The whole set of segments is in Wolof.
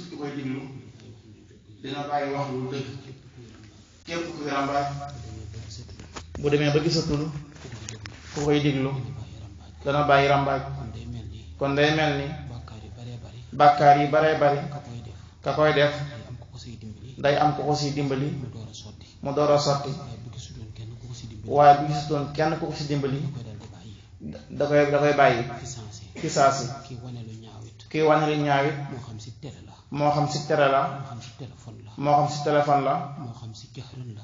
ki koy diglu dina bàyyi wax lu dëgg képp ku fi rambaaj bu demee ba gisatul ku koy diglu dana bàyyi rambaaj kon day mel ni bàkkaar yi baree bari ka koy def day am ku ko si dimbali mu door a sotti waaye bu gisutoon kenn ku ko si dimbali da koy bàyyi ci saasi kii wane lu ñaawit moo xam si tere la moo xam si téléphone la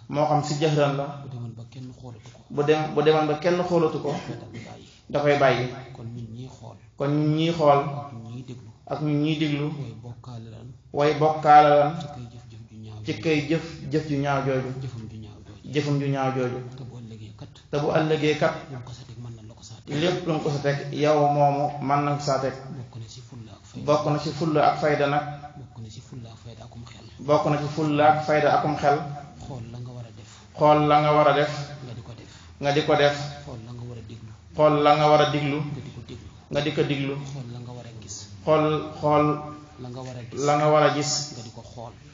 moo xam si jëxran la bu demoon ba kenn xoolatu ko da koy bàyyi kon ñun ñii xool ak ñun ñii diglu way bokkaale lan ci kay jëf ju ñaaw jooju jëfam ju ñaaw jooju te bu ëllëgee kat lépp lu nga ko sa teg yow moomu man na ko saa teg bokk na ci fulla ak fayda nag bokk na ci fulla ak fayda akum xel xool la nga war a def nga di ko def xool la nga war a diglu nga di ko diglu xool la nga war a gis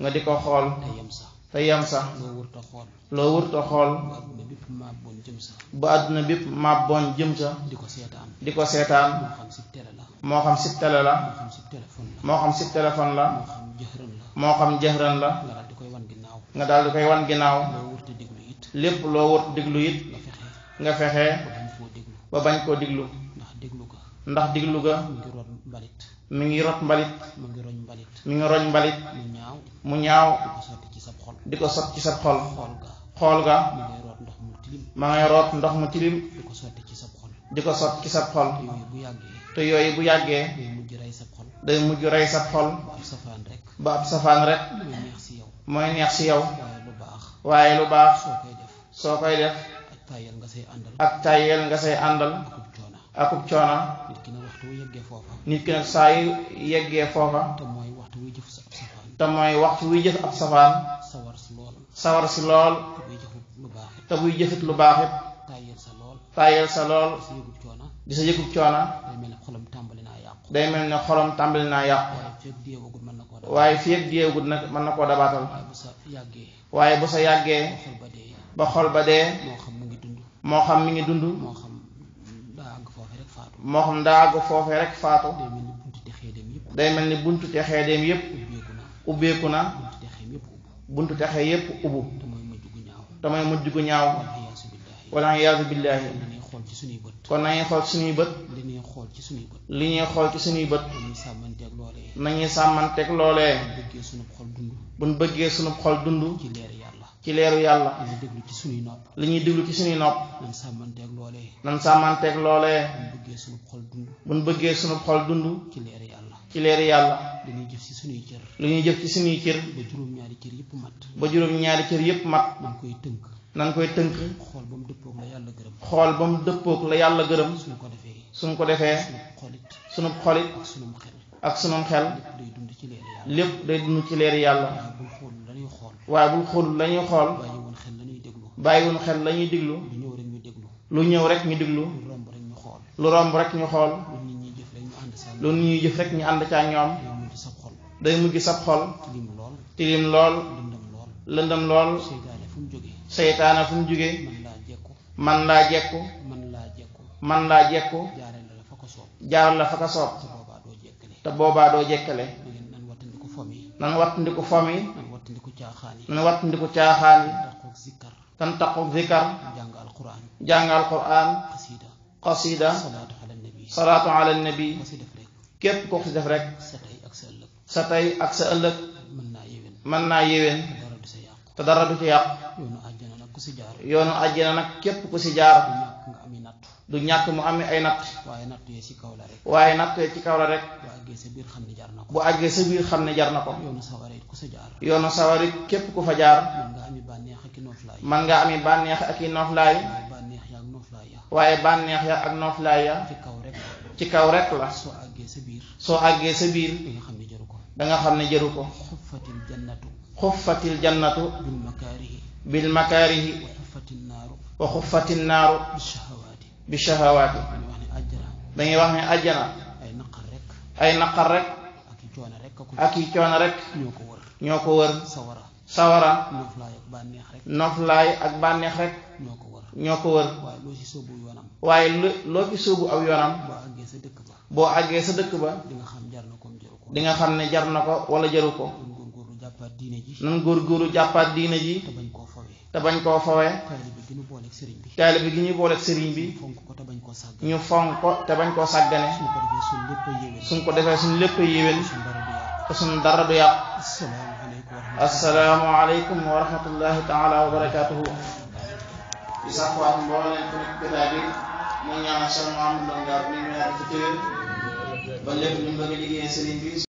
nga di ko xool te yem sax loo wurta xool ba àdduna bépp màbboon jëm sa di ko seetaan moo xam si télé la moo xam si téléphone la moo xam jëxran la nga daal di koy wan ginnaaw lépp loo wurta diglu it nga fexe ba bañ koo diglu ndax diglu ga mi ngi rot mbalit mi ngi roñ mbalit mu ñaaw di ko sot ci sa xol xool ga ma ngay root ndox mu tilim di ko sot ci sa xol te yooyu bu yàggee day mujj rey sa xol ba ab safaan rek mooy neex ci yow waaye lu baax soo koy def ak tayel nga say àndal akub coona nit ki nag saa yu yeggee foofa te mooy waxtu wuy jëf ab safaan sawar si lool te buy jëfit lu baax it tayel sa lool di sa yëgub coona day mel ne xolam tàmbali naa yàqu waaye fi ak deewagul nag mën na koo dabaatal waaye bu sa yàggee ba xol ba dee moo xam mi ngi dund moo xam daa àgg foofee rek faatu day mel ni buntu te xeedeem yépp ubbeeku na buntu te xee yépp ubbu te mooy mujj gu ñaaw wala iyaazu billaahi kon nañuy xool ci suñuy bët li ñuy xool ci suñuy bët nañuy sàmmanteeg loolee buñ bëggee sunub xol dund ci leeru yàlla li ñuy déglu ci suñuy nopp nan sàmmanteeg loolee buñ bëggee sunub xol dund ci leeru yàlla li ñuy jëf ci suñuy cër ba juróom-ñaari cër yépp mat nan koy tënk xool ba mu dëppook la yàlla gërëm suñ ko defee sunub xolit ak sunum xel lépp day dund ci leeru yàlla waaye bul xool lañuy xool bàyyiwun xel lañuy diglu lu ñëw rek ñu diglu lu romb rek ñu xool lu nit ñuy jëf rek ñu ànd ca ñoom day mujj sab xol tilim lool lëndëm lool seytaane fu mu jóge man laa jekku jaar la fa ko soob te boobaa doo jekkale nan wattandiku fomi nan wattandiku caaxaan yi tan taqoog zikar jàng alquran qasida salaatu ala nabi képp ko ci def rek sa tey ak sa ëllëg mën naa yéwén te dara du ci yàq yoonu àjjana nag képp ku ci jaar du ñàkk mu ami ay natt waaye natt ci kaw la rek bu àggee sa biir xam ne jar na ko yoonu sawarit képp ku fa jaar man nga ami bànneex ak i nooflaay waaye bànneex ya ak nooflaay ya ci kaw rek la soo àggee sa biir da nga xam ne jëru ko xuffatil jannatu bil makaarihi wa xuffatin naaru bi shahawaati dañuy wax ne àjjana ay naqar rek ak i coono rek ñoo ko wër sawara noflaay ak bànneex rek ñoo ko wër waaye loo ci sóobu aw yoonam boo àggee sa dëkk ba di nga xam ne jar na ko wala jaru ko nan góorgóorlu jàppaat diine ji te bañ koo fawee taalibe gi ñu booleeg sëriñ bi ñu fonk ko te bañ koo sàggane suñ ko defee suñ lépp yéwén te suñ dara du yàq. assalaamu aleykum wa rahmatullahi taala wa barakaatuhu. di sàkkuwaat mbooleem ku nekk jotaay bi mu ñaanal Cheikh Mouhamadou Lamine Gare mi ñu ñaar ci téwél ba lépp ñu bëgg a liggéey sëriñ bi